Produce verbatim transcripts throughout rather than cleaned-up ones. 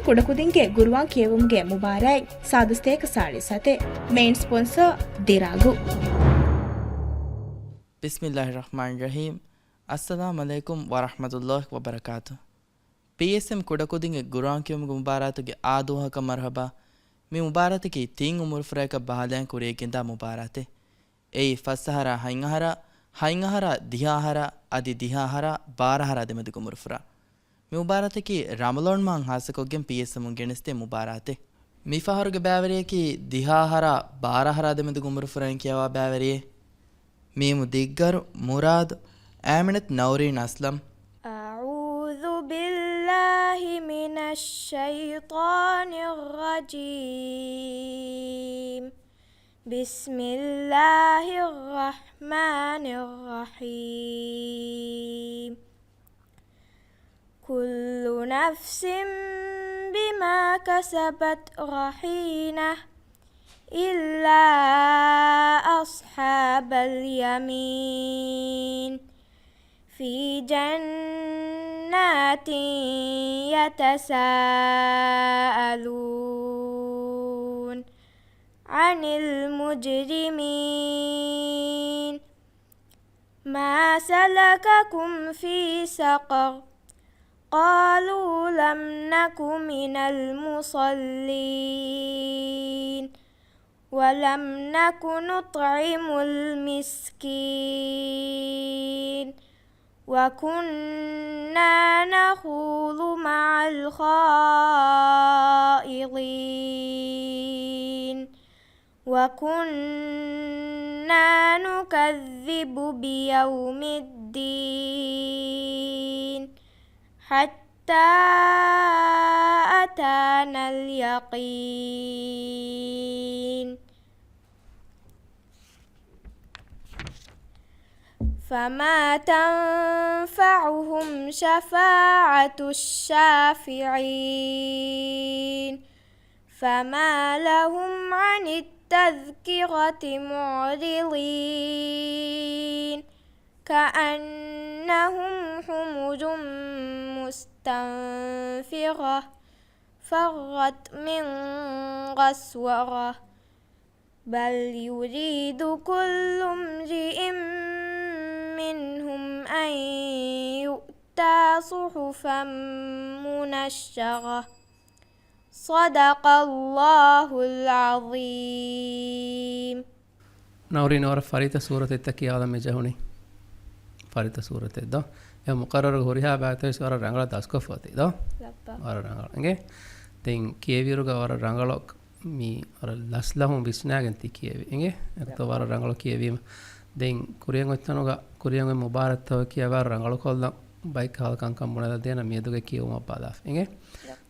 ކުޑަކުދިންގެ ގުރުއާން ކިޔެވުމުގެ މުބާރާތް ސާދަ ސަތޭކަ ސާޅީސް ސަތޭކަ. މެއިން ސްޕޮންސަރ ދިރާގު. ބިސްމިއްލާހި ރަޙްމާނި ރަޙީމް. އައްސަލާމް ޢަލައިކުމް ވަރަޙްމަތުﷲި ވަބަރަކާތު. ޕީއެސްއެމް ކުޑަކުދިންގެ ގުރުއާން ކިޔުމުގެ މުބާރާތުގެ އާދުވަހަކަށް މަރުޙަބާ. މި މުބާރާތަކީ ތިން އުމުރުފުރަޔަކަށް ބަހާލައިން ކުރިޔަށްގެންދާ މުބާރާތެއް. އެއީ ފަސް އަހަރާ ހަތް އަހަރާ، ހަތް އަހަރާ ދިހަ އަހަރާ، އަދި ދިހަ އަހަރާ ބާރަ އަހަރާ ދެމެދުގެ އުމުރުފުރާ. މި މުބާރާތަކީ ރަމަޟާން މަހަށް ހާއްސަކޮށްގެން ޕީއެސްއެމުން ގެނެސްދޭ މުބާރާތެއް. މިފަހަރުގެ ބައިވެރިޔަކީ ދިހަ އަހަރާ ބާރަ އަހަރާ ދެމެދުގެ އުމުރުފުރައިން ކިޔަވާ ބައިވެރިއެއް. މީމު ދިއްގަރު، މުރާދު، އައިމިނަތު ނައުރީން އަސްލަމް. أعوذ بالله من الشيطان الرجيم. بسم الله الرحمن الرحيم. كل نفس بما كسبت رهينة إلا أصحاب اليمين في جنات يتساءلون عن المجرمين ما سلككم في سقر؟ قالوا لم نك من المصلين ولم نك نطعم المسكين وكنا نخوض مع الخائضين وكنا نكذب بيوم الدين حتى أتانا اليقين فما تنفعهم شفاعة الشافعين فما لهم عن التذكرة معرضين كأنهم حمر مستنفرة فرت من قسورة بل يريد كل امرئ منهم أن يؤتى صحفا منشرة صدق الله العظيم. ނައުރީން ވަރަށް ފަރިތަ ސޫރަތެއްތަ ކިޔާލަން މި ޖެހުނީ. ފަރިތަ ސޫރަތެއް ދޯ؟ އެ މުޤައްރަރު ހުރިހާ ބައިތައް ވެސް ވަރަށް ރަނގަޅަށް ދަސްކޮށްފަ އޮތީ ދޯ؟ ލައްބަ. ވަރަށް ރަނގަޅަށް. އިނގޭ؟ ދެން ކިޔެވިއިރުގަ ވަރަށް ރަނގަޅަށް މި ވަރަށް ލަސްލަހުން ވިސްނާގެން ތި ކިޔެވި. އިނގޭ؟ އެކަތަ ވަރަށް ރަނގަޅަށް ކިޔެވީމަ. ދެން ކުރިއަށް އޮތްތަނުގަ ކުރިއަށް އޮތް މުބާރާތްތައް ކިޔަވާ ރަނގަޅުކޮށްލަން ބައެއް ކަހަލަ ކަންކަން ބުނެލަދޭނަން މިއަދުގެ ކިޔެވުމަށް ބަލާފަ. އިނގޭ؟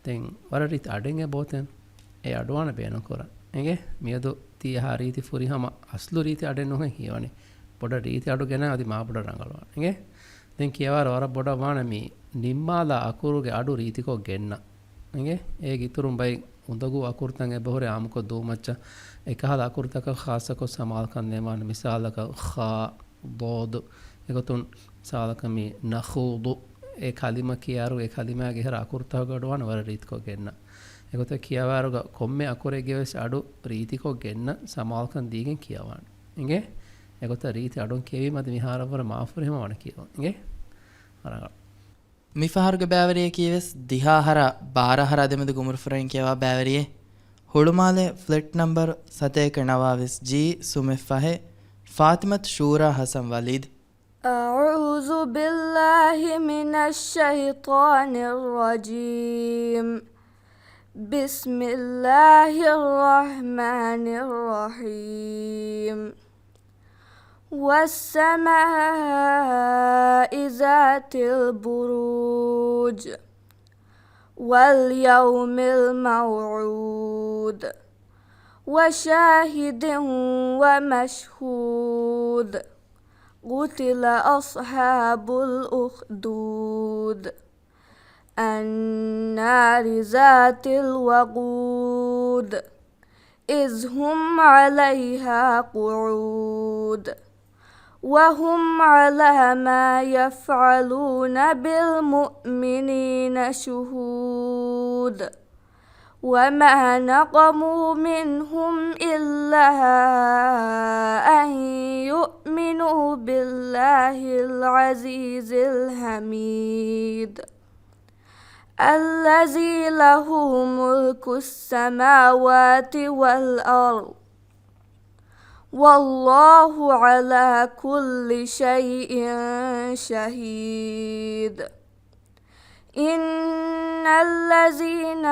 ދެން ވަރަށް ރީތި އަޑެއް އެބައޮތޭ. އެ އަޑު ވާނެ ބޭނުންކުރަން. އިނގޭ؟ މިއަދު ތި އަހާ ރީތި ފުރިހަމަ އަސްލު ރީތި އަޑެއް ނޫންހެން ހީވަނީ. ބޮޑަށް ރީތި އަޑު ގެނައި އަދި މާ ބޮޑަށް ރަނގަޅުވާނެ. އިނގޭ؟ ދެން ކިޔަވާރު ވަރަށް ބޮޑަށް ވާނެ މި ނިންމާލާ އަކުރުގެ އަޑު ރީތިކޮށް ގެންނަ. އިނގޭ؟ އޭގެ އިތުރުން ބައި އުނދަގޫ އަކުރުތައް އެބަހުރި އާއްމުކޮށް ދޫމައްޗަށް އެކަހަލަ އަކުރުތަކަށް ޚާއްޞަކޮށް ސަމާލުކަން ދޭންވާނެ. މިސާލަކަށް ޚާ، ޟާދު، އެގޮތުން ސާލަކަށް މި ނަޚޫޟު އެ ކަލިމަ ކިޔާރު އެ ކަލިމާގެ ހެރަ އަކުރުތަކުގެ އަޑު ވާނެ ވަރަށް ރީތިކޮށް ގެންނަ. އެގޮތަށް ކިޔަވާރުގަ ކޮންމެ އަކުރެއްގެ ވެސް އަޑު ރީތިކޮށް ގެންނަ ސަމާލުކަން ދީގެން ކިޔަވާނެ. އިނގޭ؟ އެގޮތަށް ރީތި އަޑުން ކިޔެވީމަ އަދި މިހާރަށްވުރެ މާފުރިހަމަ ވަނަ ކިޔެވުން. އިނގޭ؟ ރަނގަޅު. މިފަހަރުގެ ބައިވެރިޔަކީ ވެސް ދިހަ އަހަރާ ބާރަ އަހަރާ ދެމެދުގެ އުމުރުފުރައިން ކިޔަވާ ބައިވެރިއެއް. ހުޅުމާލެ ފްލެޓް ނަމްބަރު ސަތޭކަ ނަވާވީސް ޖީ ސުމެއް ފަހެއް، ފާތިމަތު ޝޫރާ ހަސަން ވަލީދު. أعوذ بالله من الشيطان الرجيم. بسم الله الرحمن الرحيم. والسماء ذات البروج. واليوم الموعود. وشاهد ومشهود. قتل أصحاب الأخدود. النار ذات الوقود. إذ هم عليها قعود. وهم على ما يفعلون بالمؤمنين شهود. وما نقموا منهم إلا أن يؤمنوا بالله العزيز الحميد الذي له ملك السماوات والأرض والله على كل شيء شهيد. إن الذين،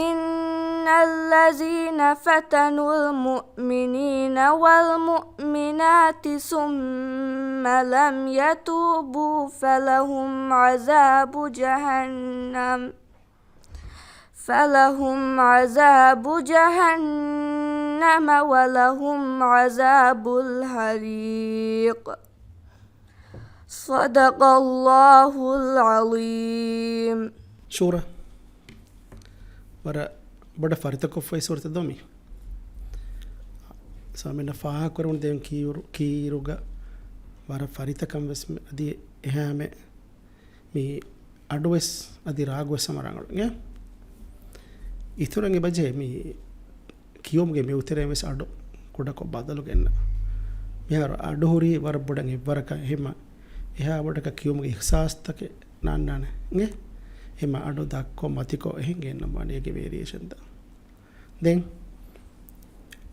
إن الذين فتنوا المؤمنين والمؤمنات ثم لم يتوبوا فلهم عذاب جهنم، فلهم عذاب جهنم ولهم عذاب الحريق. صدق الله العظيم. ޝޫރާ. ވަރަށް ބޮޑަށް ފަރިތަކޮށްފައި ސޫރަތެއް ދޯ މީ. ސާމިނަށް ފާހަގަކުރެވުނު ދެން ކީރު-، ކީރުގަ ވަރަށް ފަރިތަކަން ވެސް މި-، އަދި އެހާމެ މި އަޑުވެސް އަދި ރާގުވެސް ހަމަ ރަނގަޅު އިނގޭ. އިތުރަށް އެބަޖެހޭ މި ކިޔުމުގެ މި އުތެރެއިން ވެސް އަޑު ކުޑަކޮށް ބަދަލު ގެންނަ. މިހާރު އަޑު ހުރީ ވަރަށް ބޮޑަށް އެއްވަރަކަށް އެހެމަ އެހާ ބޮޑަކަށް ކިޔުމުގެ އިހްސާސްތަކެއް ނާންނާނެ އިނގޭ. އެހެމަ އަޑު ދަށްކޮށް މަތިކޮށް އެހެން ގެންނަން ވާނެ އޭގެ ވޭރިއޭޝަންތައް. ދެން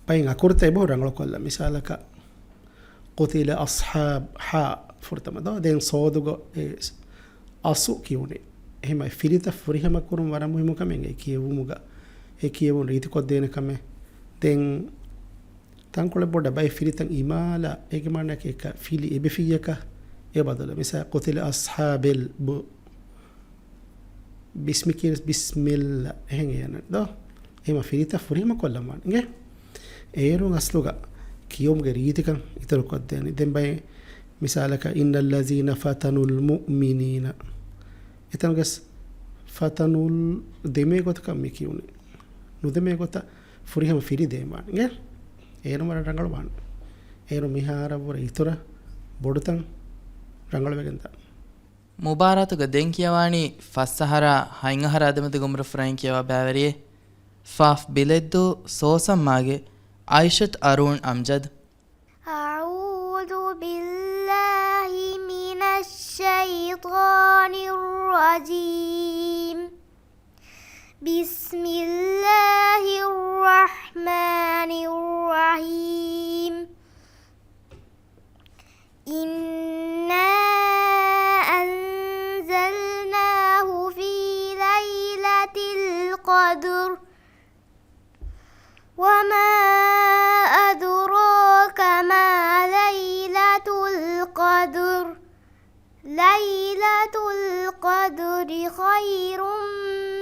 ބައިން އަކުރުތައް އެބަހުރި ރަނގަޅުކޮށްލަން. މިސާލަކަށް، قتل أصحاب ހާ ފުރަތަމަ ދޯ. ދެން ސޯދުގަ އެ އަސު ކިޔުނީ. އެހެމަ ފިރިތައް ފުރިހަމަ ކުރުން ވަރަށް މުހިއްމު ކަމެއް އެ ކިޔެވުމުގަ. އެ ކިޔެވުން ރީތިކޮށްދޭނެ ކަމެއް. ދެން ތަންކޮޅެއް ބޮޑަށް ބައެއް ފިރިތައް އިމާލާ އޭގެ މާނައަކީ އެކަ ފިލި އެބިފިއްޔަކަ އެ ބަދަލު. މިސާ، قتل أصحاب ބު ބިސްމި ކިޔަސް ބިސްމިއްލާ އެހެން އޭނަ ދޯ. އެހެމަ ފިރިތައް ފުރިހަމަ ކޮށްލަން ވާނެ އިނގޭ. އޭރުން އަސްލުގަ ކިޔުމުގެ ރީތިކަން އިތުރު ކޮށްދޭނެ. ދެން ބައެއް މިސާލަކަށް، إن الذين فتنوا المؤمنين. އެތަނުގަސް ފަތަނުލް ދެމޭ ގޮތަކަށް މި ކިޔުނީ. ނުދެމޭ ގޮތަށް ފުރިހަމަ ފިރި ދޭން ވާނެ އިނގޭ. އޭރުން ވަރަށް ރަނގަޅު ވާނެ. އޭރުން މިހާރަށްވުރެ އިތުރަށް ބޮޑުތަން ރަނގަޅުވެގެން ދާނެ. މުބާރާތުގަ ދެން ކިޔަވާނީ ފަސް އަހަރާ ހަތް އަހަރާ ދެމެދުގެ އުމުރު ފުރައިން ކިޔަވާ ބައިވެރިއެއް. ފާފް ބިލެއްދޫ ސޯސަންމާގެ އައިޝަތް އަރޫން އަމްޖަދް. أعوذ بالله من الشيطان الرجيم. بسم الله الرحمن الرحيم. إنا أنزلناه في ليلة القدر. وما أدراك ما ليلة القدر. ليلة القدر خير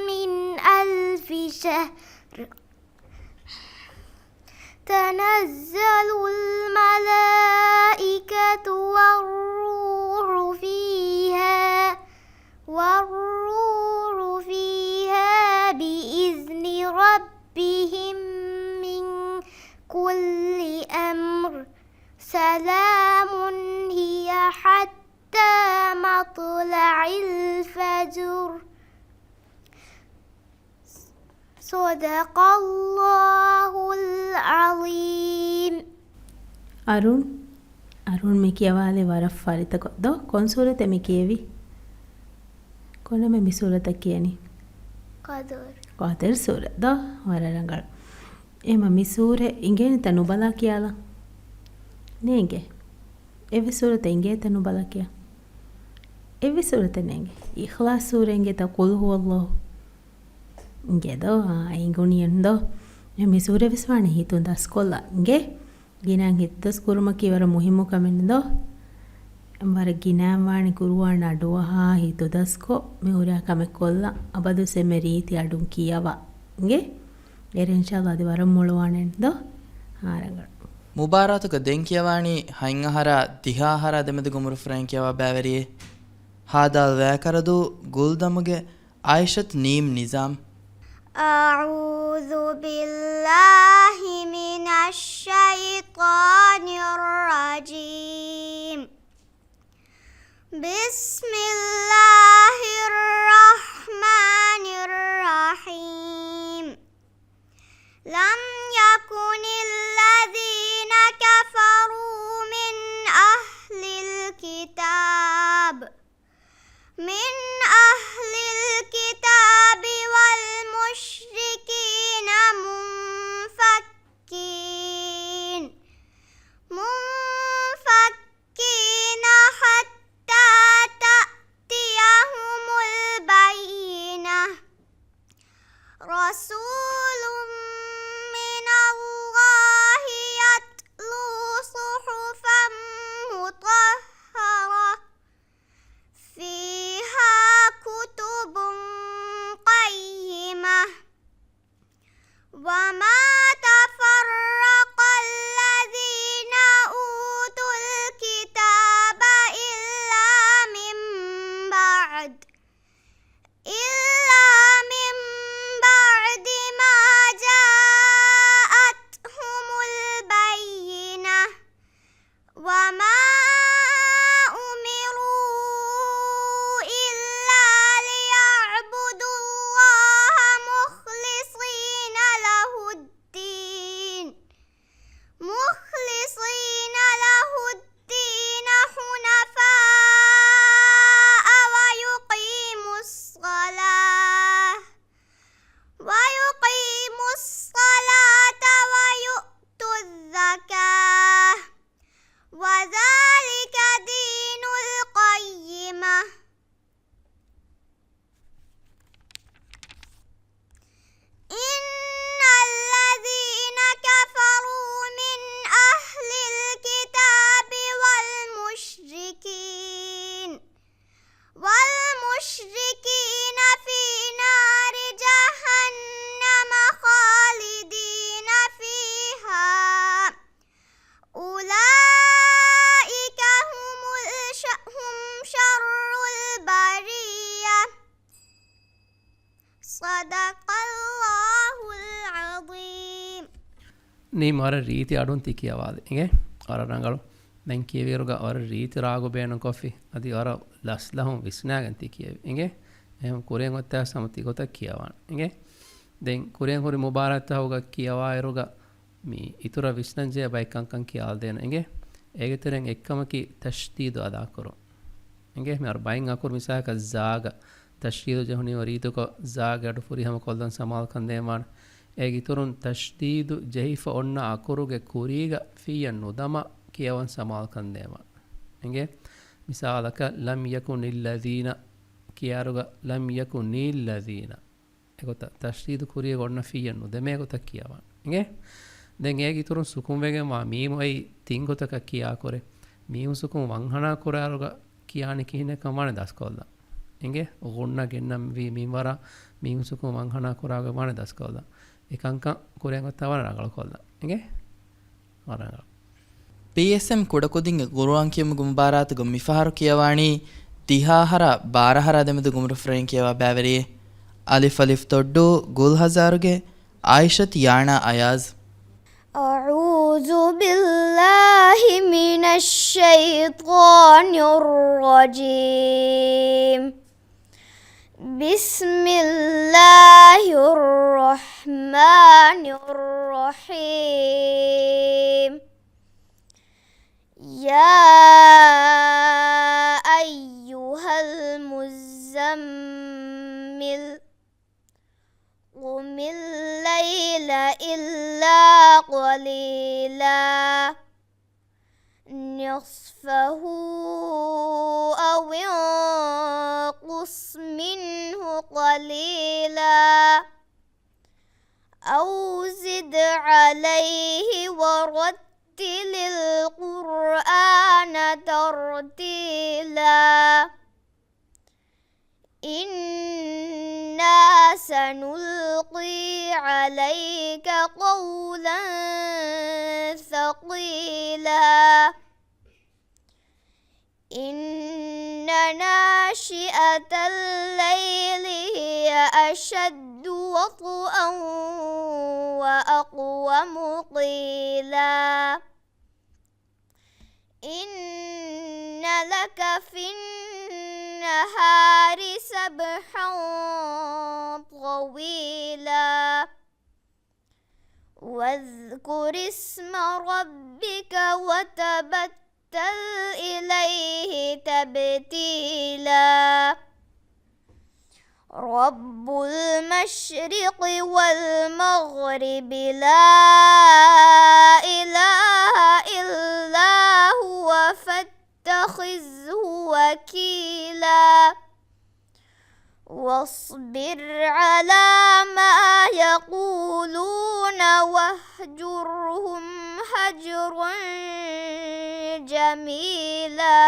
من ألف شهر. تنزل الملائكة والروح فيها، والروح فيها بإذن ربهم من كل أمر. سلام هي حتى مطلع الفجر. صدق الله العظيم. އަރުން، އަރުން މި ކިޔަވާލި ވަރަށް ފަރިތަކޮށް ދޯ؟ ކޮން ސޫރަތެއް މި ކިޔެވި؟ ކޮންމެ މި ސޫރަތަށް ކިޔަނީ؟ ޤަދުރު. ޤަދުރު ސޫރަ ދޯ؟ ވަރަށް ރަނގަޅު. އެމަ މި ސޫރަ އިނގޭނެތަ ނުބަލާ ކިޔާލަން؟ ނޭނގެ. އެއްވެސް ސޫރަތެއް އިނގޭތަ ނުބަލާ ކިޔާ؟ އެއްވެސް ސޫރަތެއް ނޭނގެ. އިޚްލާޞް ސޫރަ އިނގޭތަ؟ ޤުލް ހުވައްލާހު. އިނގޭ ދޯ؟ އާ، އިނގުނިއެއް ދޯ؟ މި ސޫރަ ވެސް ވާނެ ހިތުން ދަސްކޮށްލާ. އިނގޭ؟ ގިނައިން ހިތުދަސް ކުރުމަކީ ވަރަށް މުހިއްމު ކަމެއް ދޯ؟ ވަރަށް ގިނައިން ވާނެ ޤުރުއާން އަޑުއަހާ ހިތުދަސްކޮށް މި ހުރިހާ ކަމެއް ކޮށްލާ. އަބަދުސް އެންމެ ރީތި އަޑުން ކިޔަވާ. އިނގޭ؟ އޭރު އިންޝާﷲ އަދި ވަރަށް މޮޅުވާނެ ދޯ؟ އާ، ރަނގަޅު. މުބާރާތުގަ ދެން ކިޔަވާނީ ހަތް އަހަރާ ދިހަ އަހަރާ ދެމެދުގެ އުމުރު ފުރައިން ކިޔަވާ ބައިވެރިއެއް. ހާދާލް ވައިކަރަދޫ ގުލްދަމުގެ އައިޝަތް ނީމް ނިޒާމް. أعوذ بالله من الشيطان الرجيم. بسم الله الرحمن الرحيم. رسول من الله يتلو صحفا مطهرة فيها كتب قيمة وما تفرق الذين أوتوا الكتاب إلا من بعد إلا من بعد ما جاءتهم البينة وما أمروا إلا ليعبدوا الله مخلصين له الدين مخلصين له الدين حنفاء ويقيموا الصلاة ويقيموا الصلاة ويؤتوا الزكاة وذلك دين القيمة إن الذين كفروا من أهل الكتاب والمشركين والمشركين في نار جهنم خالدين فيها أولئك هم الش-، هم شر البرية. صدق الله العظيم. ނީ ވަރަށް ރީތި އަޑުން ތި ކިޔަވާލި. އިނގޭ؟ ވަރަށް ރަނގަޅު. ދެން ކިޔެވިއިރުގަ ވަރަށް ރީތި ރާގު ބޭނުންކޮށްފި. އަދި ވަރަށް ލަސްލަހުން ވިސްނާގެން ތި ކިޔެވި. އިނގޭ؟ އެހެން ކުރިއަށް އޮތްތާ ހަމަ ތި ގޮތަށް ކިޔަވާނެ. އިނގޭ؟ ދެން ކުރިއަށް ހުރި މުބާރާތްތަކުގަ ކިޔަވާއިރުގަ މި އިތުރަށް ވިސްނަންޖެހޭ ބައެއް ކަންކަން ކިޔާލަދޭނަ އިނގޭ. އޭގެ ތެރެއިން އެއްކަމަކީ ތަޝްދީދު އަދާކުރުން. އިނގޭ މިހާރު ބައެއް އަކުރު މިސާލަކަށް ޒާގަ ތަޝްދީދު ޖެހުނީމަ ރީތިކޮށް ޒާގެ އަޑު ފުރިހަމަ ކޮށްލަން ސަމާލުކަން ދޭންވާނެ. އޭގެ އިތުރުން ތަޝްދީދު ޖެހިފަ އޮންނަ އަކުރުގެ ކުރީގަ ފިއްޔަށް ނުދަމާ ކިޔަވަން ސަމާލުކަން ދޭންވާނެ. އިނގޭ މިސާލަކަށް لم يكن الذين ކިޔާއިރުގަ لم يكن الذين. އެގޮތަށް ތަޝްދީދު ކުރިއަށް އޮންނަ ފިއްޔަށް ނުދެމޭ ގޮތަށް ކިޔަވާނެ. އިނގޭ؟ ދެން އޭގެ އިތުރުން ސުކުންވެގެންވާ މީމު އެއީ ތިން ގޮތަކަށް ކިޔާކުރޭ. މީމު ސުކުން ވަންހަނާ ކުރާއިރުގަ ކިޔާނީ ކިހިނެއްކަން ވާނެ ދަސްކޮށްލަން. އިނގޭ؟ ޣުންނަ ގެންނަންވީ މިންވަރަށް މީމު ސުކުން ވަންހަނާ ކުރާގޮތް ވާނެ ދަސްކޮށްލަން. އެކަންކަން ކުރިއަށް އޮތްތާ ވަރަށް ރަނގަޅުކޮށްލަން. އިނގޭ؟ ވަރަށް ރަނގަޅު. ޕީއެސްއެމް ކުޑަކުދިންގެ ޤުރުއާން ކިޔުމުގެ މުބާރާތުގަ މިފަހަރު ކިޔަވާނީ ދިހަ އަހަރާ ބާރަ އަހަރާ ދެމެދު ގުމުރުފުރެން ކިޔަވާ ބައިވެރިއެއް. އަލިފް އަލިފް ދޮއްޑު ގުލް ހަޒާރުގެ އާއިޝަތު ޔާނާ އަޔާޒް. أعوذ بالله من الشيطان الرجيم. بسم الله الرحمن الرحيم. يا أيها المزمل. قم الليل إلا قليلا. نصفه أو انقص منه قليلا. أو زد عليه ورتل القرآن ترتيلا. إنا سنلقي عليك قولا ثقيلا. إن ناشئة الليل هي أشد وطئا وأقوم قيلا. إن لك في النهار سبحا طويلا. واذكر اسم ربك وتبتل إليه تبتيلا. رب المشرق والمغرب لا إله إلا هو فاتخذه وكيلا. واصبر على ما يقولون واهجرهم هجرا جميلا.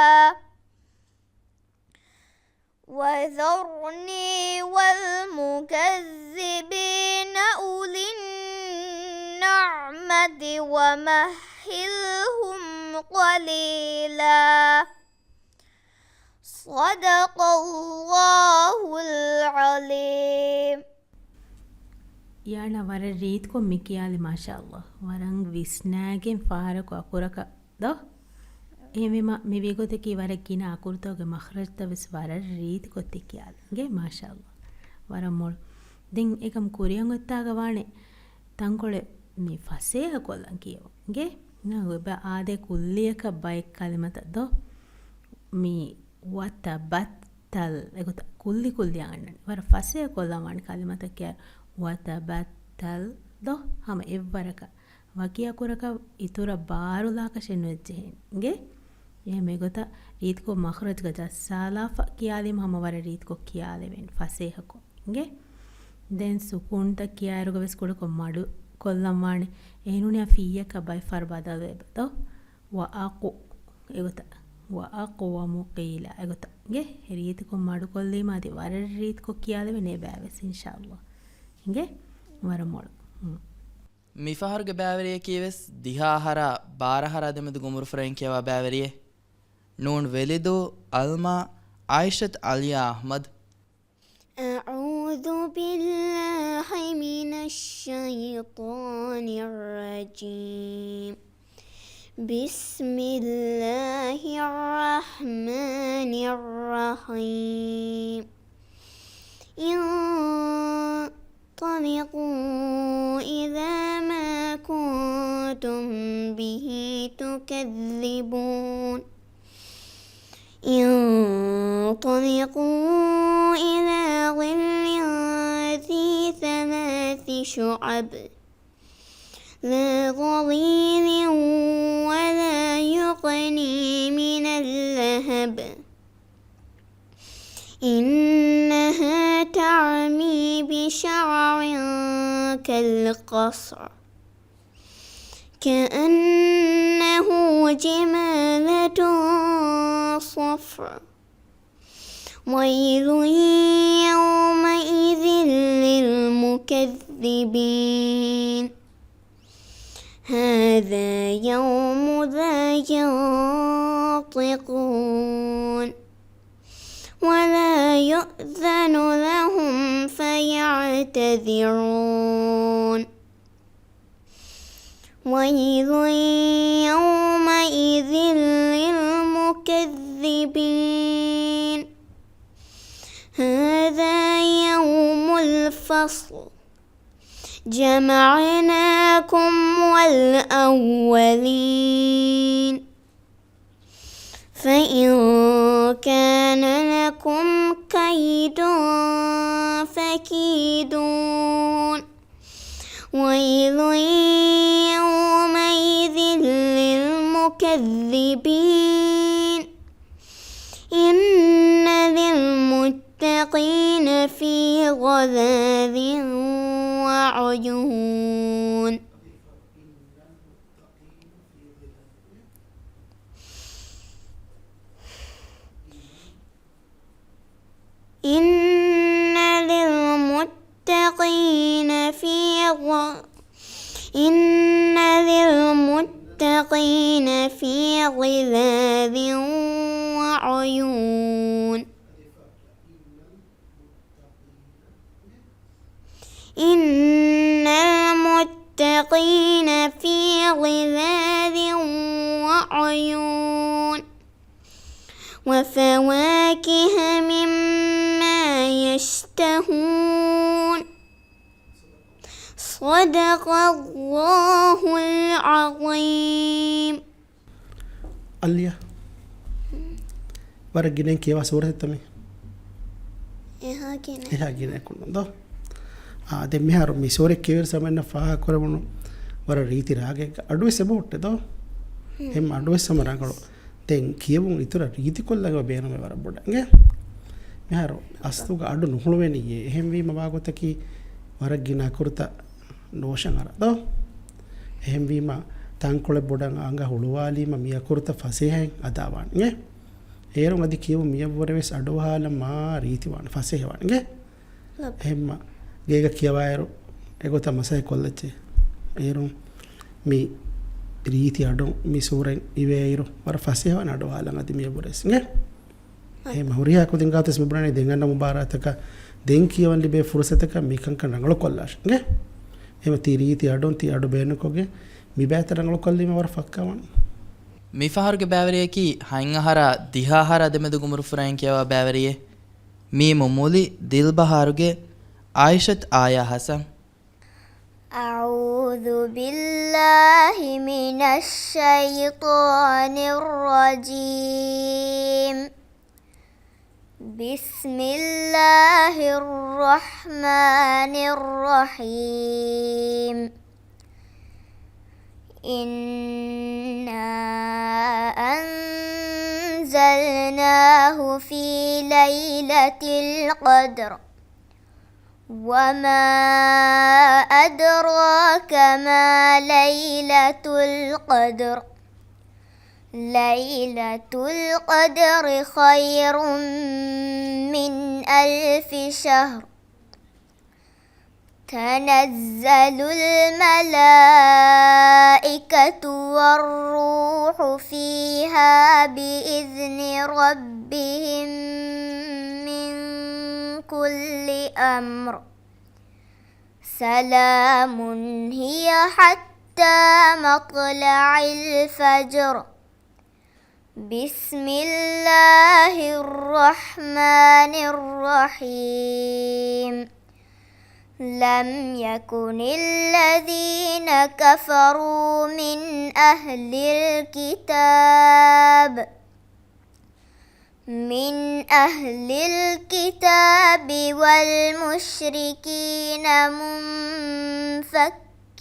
وذرني والمكذبين أولي النعمة ومهلهم قليلا. صدق الله العظيم. ޔާނާ ވަރަށް ރީތިކޮށް މި ކިޔާލި، މާޝާﷲ. ވަރަށް ވިސްނާގެން ފަހަރަކު އަކުރަކަށް ދޯ؟ އެހެންވީމަ، މި ވީގޮތަކީ ވަރަށް ގިނަ އަކުރުތަކުގެ މަޚްރަޖްތައް ވެސް ވަރަށް ރީތިކޮށް ތި ކިޔާލި. އިނގޭ، މާޝާﷲ. ވަރަށް މޮޅު. ދެން އެކަމް ކުރިއަށް އޮތްތާގަ ވާނެ ތަންކޮޅެއް މި ފަސޭހަ ކޮށްލަން ކިޔެވުން. އިނގޭ؟ އެބަ އާދޭ ކުއްލިއަކަށް ބައެއް ކަލިމަތައް ދޯ؟ މި ވަތަބައްތަލް އެގޮތަށް ކުއްލި ކުއްލިއަށް އަންނަނީ. ވަރަށް ފަސޭހަ ކޮށްލަން ވާނެ ކަލިމަތަކީ ވަތަބައްތަލް ދޯ؟ ހަމަ އެއްވަރަކަށް. ވަކި އަކުރަކަށް އިތުރަށް ބާރުލާކަށެއް ނުވެއްޖެހޭނެ. އިނގޭ؟ އެހެން މިގޮތަށް ރީތިކޮށް މަޚްރަޖްގަ ޖައްސާލާފަ ކިޔާލީމަ ހަމަ ވަރަށް ރީތިކޮށް ކިޔާލެވޭނެ ފަސޭހަކޮށް. އިނގޭ؟ ދެން ސުކޫންތައް ކިޔާއިރުގަ ވެސް ކުޑަކޮށް މަޑު ކޮށްލަން ވާނެ. އެހެންނޫނީ ފީއަކަށް ބައެއް ފަހަރު ބަދަލުވެ ދޯ؟ ވައަޤު އެގޮތަށް. ވައަޤްވަމު ޤީލާ އެގޮތަށް. އިނގޭ؟ ރީތިކޮށް މަޑުކޮށްލީމަ އަދި ވަރަށް ރީތިކޮށް ކިޔާލެވޭނެ އެބައި ވެސް އިންޝާﷲ. އިނގޭ؟ ވަރަށް މޮޅު. ހުން. މިފަހަރުގެ ބައިވެރިޔަކީ ވެސް ދިހަ އަހަރާ ބާރަ އަހަރާ ދެމެދު ގުމުރުފުރެއިން ކިޔަވާ ބައިވެރިއެއް. ނޫން ވެލިދޫ އަލްމާ އާއިޝަތު އަލިޔާ އަޙްމަދު. أعوذ بالله من الشيطان الرجيم. بسم الله الرحمن الرحيم. انطلقوا إلى ما كنتم به تكذبون. انطلقوا إلى ظل ذي ثلاث شعب. لا ظليل ولا يغني من اللهب. إنها ترمي بشرر كالقصر. كأنه جمالة صفر. ويل يومئذ للمكذبين. هذا يوم لا ينطقون. ولا يؤذن لهم فيعتذرون. ويل يومئذ للمكذبين. هذا يوم الفصل. جمعناكم والأولين. فإن كان لكم كيد فكيدون. ويل يومئذ للمكذبين. إن للمتقين في ظلال وعيون. إن للمتقين في ظ-، إن للمتقين في ظلال وعيون. إن المتقين في ظلال وعيون. وفواكه مما يشتهون. صدق الله العظيم. އަލްޔާ. ވަރަށް ގިނައިން ކިޔަވާ ސޫރަތެއްތަ މީ؟ އެހާ ގިނަ. އެހާ ގިނައަކުން ދޯ؟ އާ، ދެން މިހާރު މި ސޫރަތް ކިޔެވިއިރު ސަމަންނަށް ފާހަގަކުރެވުނު ވަރަށް ރީތި ރާގެއްގަ އަޑުވެސް އެބަހުއްޓެ ދޯ؟ ހުން. ހެން އަޑުވެސް ހަމަ ރަނގަޅު. ދެން ކިޔެވުން އިތުރަށް ރީތިކޮށްލަން އެބަ ބޭނުމޭ ވަރަށް ބޮޑަށް. އިނގޭ؟ މިހާރު އަސްލުގަ އަޑު ނުހުޅުވޭނެއޭ. އެހެންވީމަ ވާގޮތަކީ ވަރަށް ގިނަ އަކުރުތައް ނޯށަން އަރާ ދޯ؟ އެހެންވީމަ ތަންކޮޅެއް ބޮޑަށް އަނގަ ހުޅުވާލީމަ މި އަކުރުތައް ފަސޭހައިން އަދާވާނެ އިނގޭ. އޭރުން އަދި ކިޔެވުން މިއަށްވުރެ ވެސް އަޑުއަހާލަން މާ ރީތިވާނެ، ފަސޭހަވާނެ އިނގޭ. އެހެންމަ ގޭގަ ކިޔަވާއިރު އެގޮތަށް މަސައްކަތް ކޮށްލައްޗޭ. އޭރުން މި ރީތި އަޑުން މި ސޫރަތް އިވޭއިރު ވަރަށް ފަސޭހަވާނެ އަޑުއަހާލަން އަދި މިއަށްވުރެ ވެސް އިނގޭ. އެހެންމަ ހުރިހާ ކުދިން ގާތު ވެސް މި ބުނަނީ ދެން އަންނަ މުބާރާތަކަށް ދެން ކިޔަވަން ލިބޭ ފުރުސަތަކަށް މިކަންކަން ރަނގަޅު ކޮށްލާށޭ އިނގޭ. އެހެންމަ ތި ރީތި އަޑުން ތި އަޑު ބޭނުންކޮށްގެން މި ބައިތައް ރަނގަޅު ކޮށްލީމަ ވަރަށް ފައްކާވާނެ. މިފަހަރުގެ ބައިވެރިޔަކީ ހަތް އަހަރާ ދިހަ އަހަރާ ދެމެދު ގުމުރުފުރައިން ކިޔަވާ ބައިވެރިއެއް. މީމު މުލި ދިލްބަހާރުގެ އާއިޝަތު އާޔާ ހަސަން. أعوذ بالله من الشيطان الرجيم. بسم الله الرحمن الرحيم. إنا أنزلناه في ليلة القدر. وما أدراك ما ليلة القدر. ليلة القدر خير من ألف شهر. تنزل الملائكة والروح فيها بإذن ربهم من كل أمر. سلام هي حتى مطلع الفجر. بسم الله الرحمن الرحيم. لم يكن الذين كفروا من أهل الكتاب من أهل الكتاب والمشركين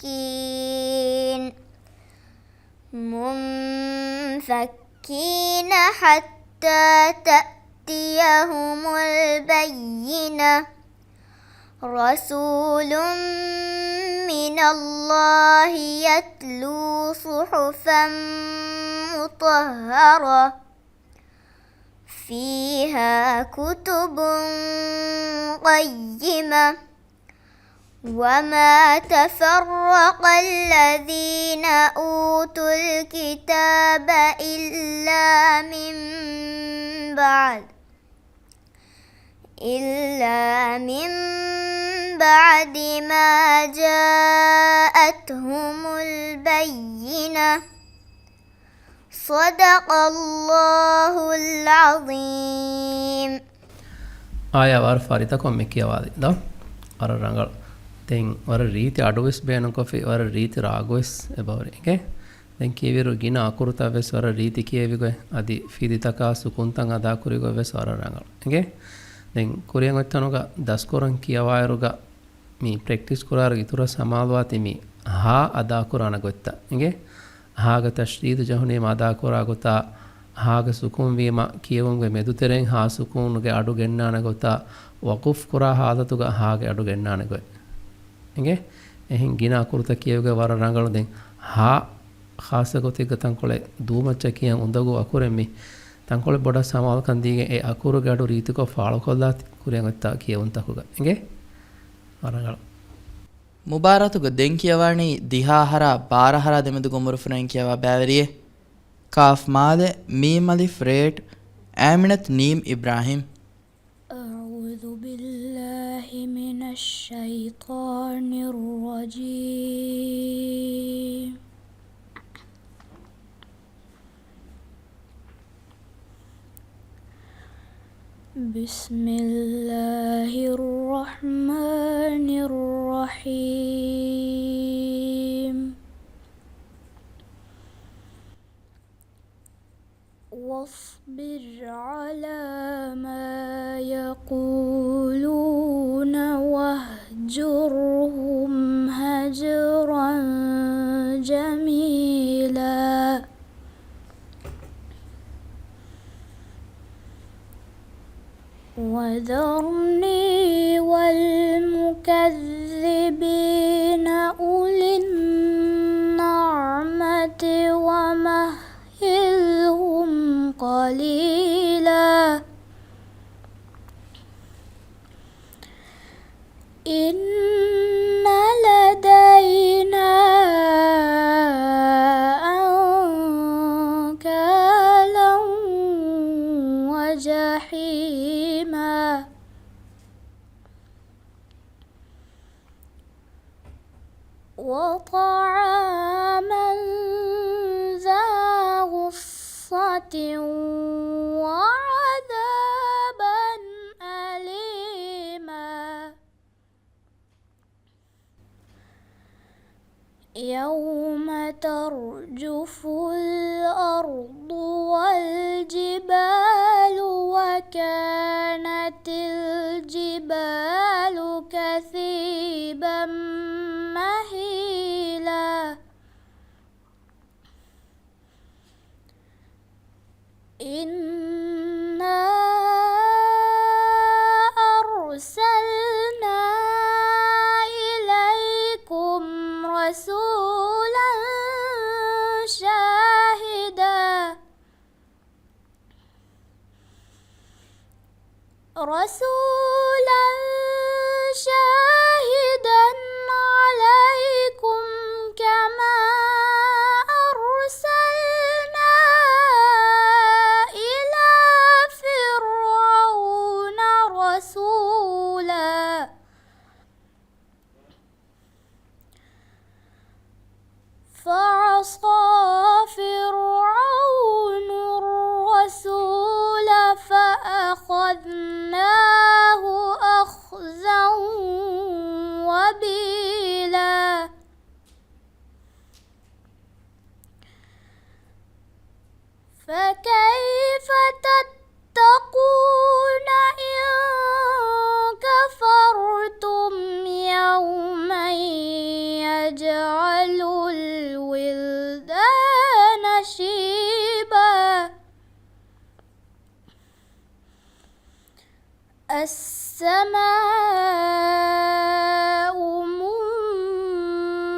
منفكين، منفكين حتى تأتيهم البينة. رسول من الله يتلو صحفا مطهرة. فيها كتب قيمة. وما تفرق الذين أوتوا الكتاب إلا من بعد، إلا من بعد ما جاءتهم البينة. صدق الله العظيم. އާޔާ ވަރަށް ފަރިތަކުން މި ކިޔަވާލި ދޯ؟ ވަރަށް ރަނގަޅު. ދެން ވަރަށް ރީތި އަޑު ވެސް ބޭނުންކޮށްފި، ވަރަށް ރީތި ރާގު ވެސް އެބަހުރި އިނގޭ. ދެން ކިޔެވިއިރު ގިނަ އަކުރުތައް ވެސް ވަރަށް ރީތި ކިޔެވިގޮތް، އަދި ފިލިތަކާ ސުކުންތައް އަދާކުރި ގޮތް ވެސް ވަރަށް ރަނގަޅު އިނގޭ. ދެން ކުރިއަށް އޮތް ތަނުގަ ދަސްކުރަން ކިޔަވާއިރުގަ މި ޕްރެކްޓިސް ކުރާއިރު އިތުރަށް ސަމާލުވާތީ މި ހާ އަދާކުރާނެ ގޮތްތައް އިނގޭ. ހާގަ ތަޝްދީދު ޖަހުނީމަ އަދާކުރާ ގޮތާ، ހާގަ ސުކޫން ވީމަ ކިޔެވުމުގެ މެދުތެރެއިން ހާ ސުކޫނުގެ އަޑު ގެންނާނެ ގޮތާ، ވަޤުފް ކުރާ ހާލަތުގަ ހާގެ އަޑު ގެންނާނެ ގޮތް އިނގޭ. އެހެން ގިނަ އަކުރުތައް ކިޔެވުގެ ވަރަށް ރަނގަޅު. ދެން ހާ ޚާއްޞަ ގޮތެއްގަ ތަންކޮޅެއް ދޫމައްޗަށް ކިޔަން އުނދަގޫ އަކުރެއް މި ތަންކޮޅެއް ބޮޑަށް ސަމާލުކަން ދީގެން އެ އަކުރުގެ އަޑު ރީތިކޮށް ފާޅުކޮށްލާތި ކުރިއަށް އޮތްތާ ކިޔެވުންތަކުގަ އިނގޭ. ވަރަށް ރަނގަޅު. މުބާރާތުގަ ދެން ކިޔަވާނީ ދިހަ އަހަރާ ބާރަ އަހަރާ ދެމެދު ގުމުރުފުރައިން ކިޔަވާ ބައިވެރިއެއް. ކާފް މާލެ، މީމް އަލިފް ރޭޓް، އާމިނަތު ނީމް އިބްރާހިމް. أعوذ بالله من الشيطان الرجيم. بسم الله الرحمن الرحيم. واصبر على ما يقولون واهجرهم هجرا جميلا. ذرني والمكذبين أولي النعمة ومهلهم قليلا. إن لدينا أنكالا وجحيما وطعاما ذا غصة وعذابا أليما. يوم ترجف الأرض والجبال وكانت الجبال كثيبا مهيلا. إنا أرسلنا إليكم رسولا شاهدا رسولا شاهدا عليكم كما أرسلنا إلى فرعون رسولا. فعصى فرعون الرسول فأخذناه أخذا وبيلا. فكيف تتقون إن كفرتم يوما يجعل الولدان شيبا. السماء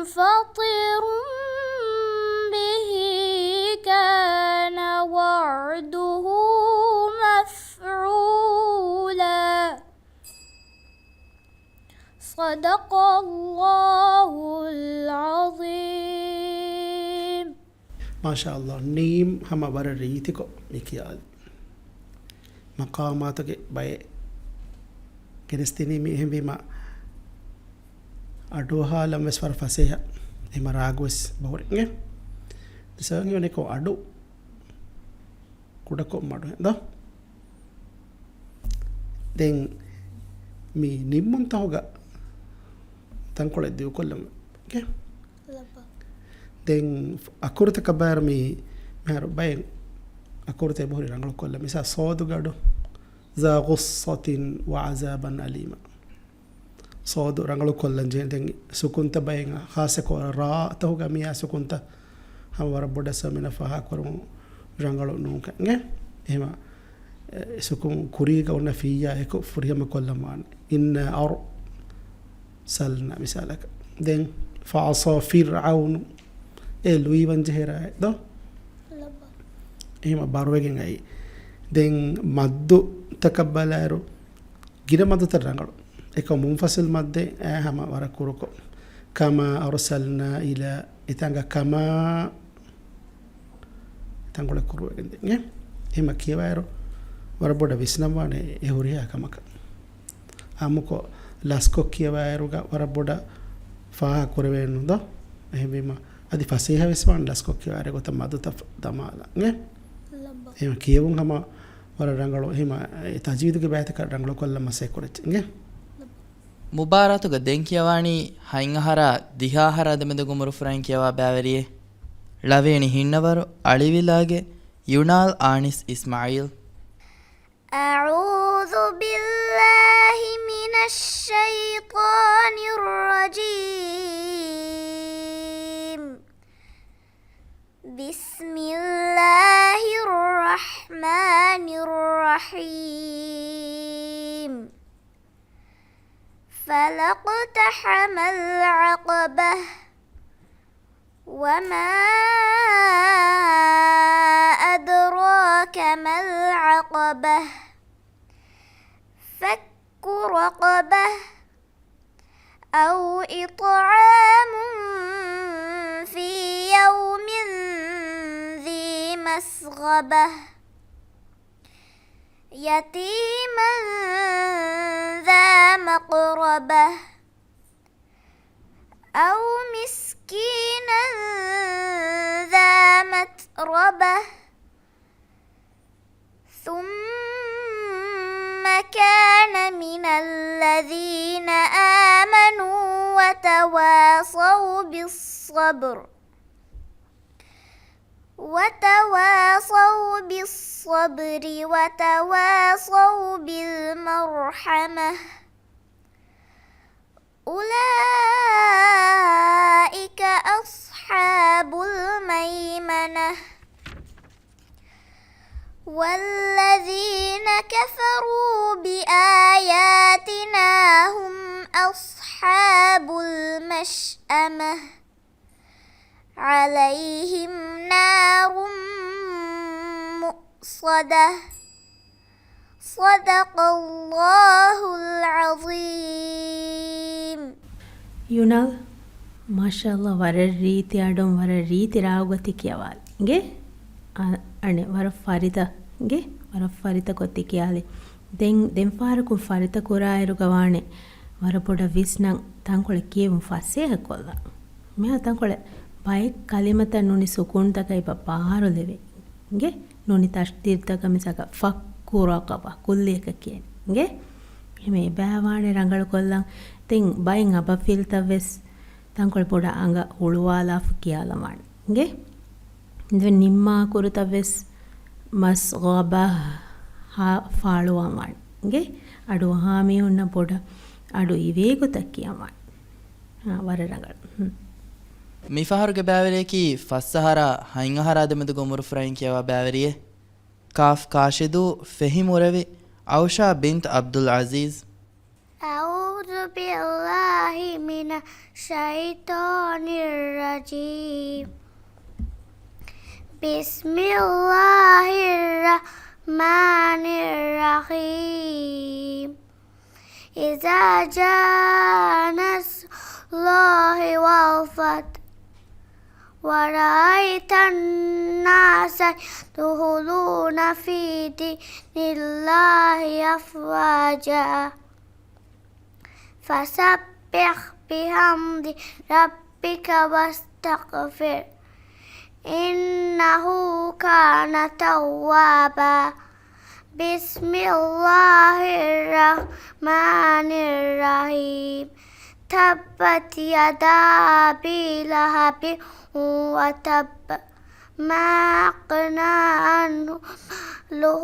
منفطر به كان وعده مفعولا. صدق الله العظيم. މާޝާﷲ، ނީމް ހަމަ ވަރަށް ރީތިކޮށް މި ކިޔާލި. މަޤާމާތުގެ ބައެއް ގެނެސްދިނީ މި. އެހެންވީމަ، އަޑުއަހާލަން ވެސް ވަރަށް ފަސޭހަ. އެހެމަ ރާގު ވެސް ބަހުރި. އިނގޭ؟ ދެސަވަން ހީވަނީ އެކޮށް އަޑު ކުޑަކޮށް މަޑު ހެނދާ. ދެން މި ނިންމުންތަހުގަ ތަންކޮޅެއް ދިގުކޮށްލަމު. އިނގޭ؟ ލައްބަ. ދެން އަކުރުތަކަށް ބާރު މި މިހާރު ބައެއް އަކުރުތައް ބަހުރި ރަނގަޅު ކޮށްލަ. މިސާ ސޯދުގަޑު ޒާ ޣުއްޞަތިން ވަޢަޒާބަން އަލީމާ. ސޯދު ރަނގަޅު ކޮށްލަން ޖެހޭ. ދެން ސުކުންތައް ބައެއް ޚާއްޞަކޮށް ރާ ތަހުގަ މިއާ ސުކުންތައް ހަމަ ވަރަށް ބޮޑަށް ސަމިނަ ފާހަކުރުމު ރަނގަޅު ނޫންކަން. އެހެމަ ސުކުން ކުރީގަ އޮންނަ ފިއްޔާ އެކު ފުރިހަމަ ކޮށްލަން ވާނެ. އިންނާ އަރްސަލްނާ މިސާލަކަށް. ދެން ފަޢަޞާ ފިރްޢައުނު. އެ ލުއިވަން ޖެހޭ ރާއެއް ދޯ؟ ލައްބަ. އެހެމަ ބަރުވެގެން އައީ. ދެން މައްދު ތަކަށް ބަލާއިރު ގިނަ މައްދުތައް ރަނގަޅު. އެކަމް މުންފަސިލް މައްދެއް އައި ހަމަ ވަރަށް ކުރުކޮށް. ކަމާ އަރްސަލްނާ އިލާ، އެތާނގަ ކަމާ ތަންކޮޅެއް ކުރުވެގެން ދެން. އެ، އެހެމަ ކިޔަވާއިރު ވަރަށް ބޮޑަށް ވިސްނަންވާނެ އެ ހުރިހާ ކަމަކަށް. އާއްމުކޮށް ލަސްކޮށް ކިޔަވާއިރުގަ ވަރަށް ބޮޑަށް ފާހަގަ ކުރެވޭނު ދޯ؟ އެހެންވީމަ އަދި ފަސޭހަ ވެސް ވާން ލަސްކޮށް ކިޔަވާއިރު ގޮތަށް މަދުތައް ދަމާލަން. އެ؟ ލައްބަ. އެހެން ކިޔެވުން ހަމަ ވަރަށް ރަނގަޅު. އެހެމަ އެ ތަޖްވީދުގެ ބައިތަކަށް ރަނގަޅު ކޮށްލަން މަސައްކަތް ކުރައްޗޭ. އިނގޭ؟ ލައްބަ. މުބާރާތުގަ ދެން ކިޔަވާނީ ހަތް އަހަރާ ދިހަ އަހަރާ ދެމެދުގެ އުމުރު ފުރައިން ކިޔަވާ ބައިވެރިއެއް. ޅަވޭނީ ހިންނަވަރު އަޅިވިލާގެ ޔުނާލް އާނިސް އިސްމާޢީލް. أعوذ بالله من الشيطان الرجيم. بسم الله الرحمن الرحيم. وما أدراك ما العقبة. فك رقبة. أو إطعام في يوم ذي مسغبة. يتيما ذا مقربة. أو مسكينا ذا متربة. ثم كان من الذين آمنوا وتواصوا بالصبر، وتواصوا بالصبر، وتواصوا بالمرحمة. أولئك أصحاب الميمنة. والذين كفروا بآياتنا هم أصحاب المشأمة. عليهم نار مؤصدة. صدق الله العظيم. ޔުނަލް، މާޝާﷲ، ވަރަށް ރީތި އަޑުން، ވަރަށް ރީތި ރާގުގަ ތި ކިޔަވާލި. އިނގޭ؟ އަ-، އަނެއް، ވަރަށް ފަރިތަ، އިނގޭ؟ ވަރަށް ފަރިތަކޮށް ތި ކިޔާލި. ދެން، ދެން ފަހަރަކުން ފަރިތަ ކުރާއިރުގަ ވާނެ، ވަރަށް ބޮޑަށް ވިސްނަން ތަންކޮޅެއް ކިޔެވުން ފަސޭހަ ކޮށްލަން. މިހާ ތަންކޮޅެއް ބައެއް ކަލިމަތައް ނޫނީ ސުކޫނުތަކަށް އެބަ ބާރުލެވޭ. އިނގޭ؟ ނޫނީ ތަޝްދީދުތަކަށް މިސާލަކަށް ފައްކު ރަޤަބަ، ކުއްލިއަކަށް ކިޔަނީ. އިނގޭ؟ އެހެން އެބައިވާނެ ރަނގަޅުކޮށްލަން. ދެން ބައެއް އަބަފިލްތައް ވެސް ތަންކޮޅެއް ބޮޑަށް އަނގަ ހުޅުވާލާފަ ކިޔާލަން ވާނެ. އިނގޭ؟ ދެން ނިންމާ ކުރުތައް ވެސް މަސްޣަބަ ހާ ފާޅުވާން ވާނެ. އިނގޭ؟ އަޑު އަހާ މީހުންނަށް ބޮޑަށް އަޑު އިވޭ ގޮތަށް ކިޔަން ވާނެ. އާ، ވަރަށް ރަނގަޅު. ހުން. މިފަހަރުގެ ބައިވެރިޔަކީ ފަސް އަހަރާ ހަތް އަހަރާ ދެމެދުގެ އުމުރުފުރައިން ކިޔަވާ ބައިވެރިއެއް. ކާފް ކާށިދޫ ފެހި މުރެވި އައުޝާ ބިންތު ޢަބްދުލް ޢަޒީޒް. أعوذ بالله من الشيطان الرجيم. بسم الله الرحمن الرحيم. إذا جاء نصر الله والفتح ورأيت الناس يدخلون في دين الله أفواجا فسبح بحمد ربك واستغفره إنه كان توابا. بسم الله الرحمن الرحيم. تبت يدا أبي لهب وتب. ما أغنى عنه ماله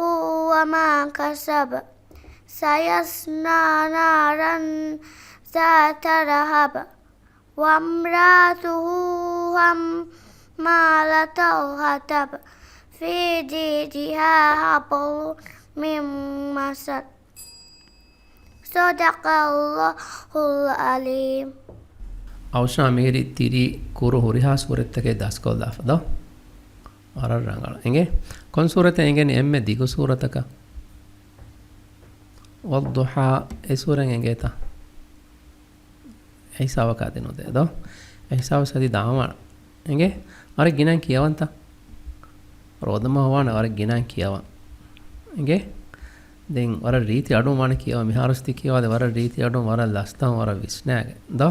وما كسب. سيصلى نارا ذات لهب. وامرأته حمالة الحطب. في جيدها حبل من مسد. صدق الله العظيم. އައުޝާ މިހިރީ ތިރީ ކުރު ހުރިހާ ސޫރަތްތަކެއް ދަސްކޮށްލާފަ ދޯ؟ ވަރަށް ރަނގަޅު. އިނގޭ؟ ކޮން ސޫރަތެއް އެނގެނީ އެންމެ ދިގު ސޫރަތަކަށް؟ ވައްޟުޙާ އެ ސޫރަތް އެނގޭތަ؟ އެ ހިސާބަކާ ދިނުދޭ ދޯ؟ އެ ހިސާބަށް ސަތި ދާންވާނެ. އެނގޭ؟ ވަރަށް ގިނައިން ކިޔަވަންތަ؟ ރޯދަމަހު ވާނެ ވަރަށް ގިނައިން ކިޔަވަން. އެނގޭ؟ ދެން ވަރަށް ރީތި އަޑުން ވާނެ ކިޔަވަން. މިހާރުސް ތި ކިޔަވާދެ ވަރަށް ރީތި އަޑުން ވަރަށް ލަސްތައުން ވަރަށް ވިސްނާގެން ދޯ؟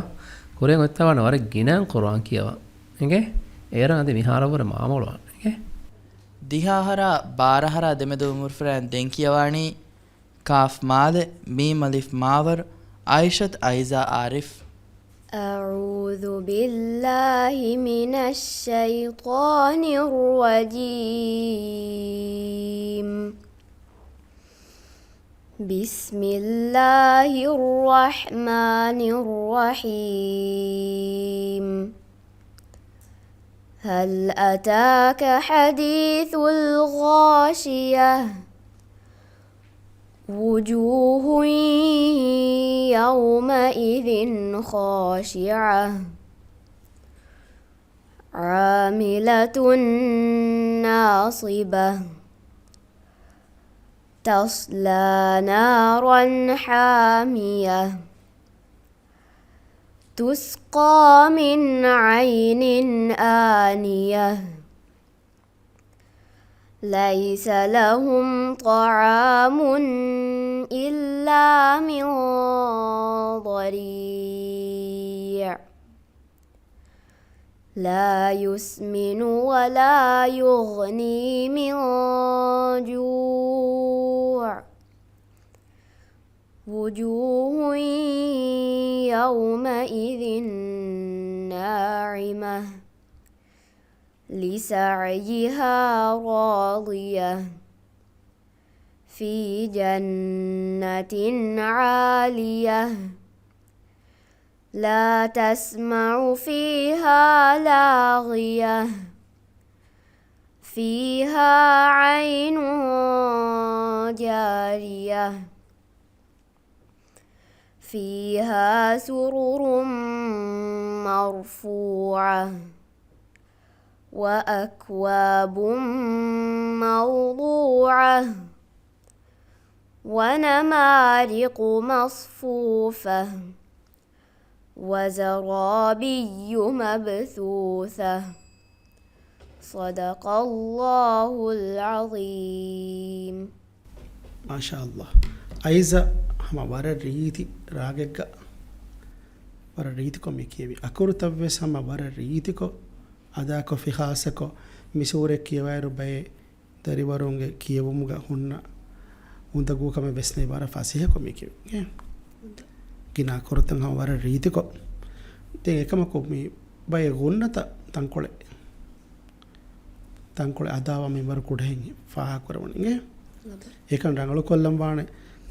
ކުރިއަށް އޮތްތާ ވާނެ ވަރަށް ގިނައިން ޤުރުއާން ކިޔަވަން. އެނގޭ؟ އޭރުން އަދި މިހާރަށްވުރެ މާމޮޅުވާނެ. އެނގޭ؟ ދިހަ އަހަރާ ބާރަ އަހަރާ ދެމެދު އުމުރުފުރާން ދެން ކިޔަވާނީ ކާފް މާލެ، މީމް އަލިފް މާވަރު، އާއިޝަތު އައިޒާ އާރިފް. أعوذ بالله من الشيطان الرجيم. بسم الله الرحمن الرحيم. هل أتاك حديث الغاشية. وجوه يومئذ خاشعة. عاملة ناصبة. تصلى نارا حامية. تسقى من عين آنية. ليس لهم طعام إلا من ضريع. لا يسمن ولا يغني من جوع. وجوه يومئذ ناعمة. لسعيها راضية. في جنة عالية. لا تسمع فيها لاغية. فيها عين جارية. فيها سرر مرفوعة. وأكواب موضوعة. ونمارق مصفوفة. وزرابي مبثوثة. صدق الله العظيم. މާޝާﷲ. އައިޒާ ހަމަ ވަރަށް ރީތި ރާގެއްގަ ވަރަށް ރީތިކޮށް މި ކިޔެވި. އަކުރުތައްވެސް ހަމަ ވަރަށް ރީތިކޮށް އަދާކޮށްފި، ޚާއްޞަކޮށް މި ސޫރަތް ކިޔަވާއިރު ބައެއް ދަރިވަރުންގެ ކިޔެވުމުގަ ހުންނަ އުނދަގޫކަމެއް ވެސް ނެތް، ވަރަށް ފަސޭހަކޮށް މި ކިޔެވި. ގިނަ އަކުރުތައް ހަމަ ވަރަށް ރީތިކޮށް. ދެން އެކަމަކު މި ބައެއް ގުންނަތައް ތަންކޮޅެއް، ތަންކޮޅެއް އަދާވާ މިންވަރު ކުޑަހެން ފާހަގަކުރެވުނު އިނގޭ. އެކަން ރަނގަޅުކޮށްލަން ވާނެ.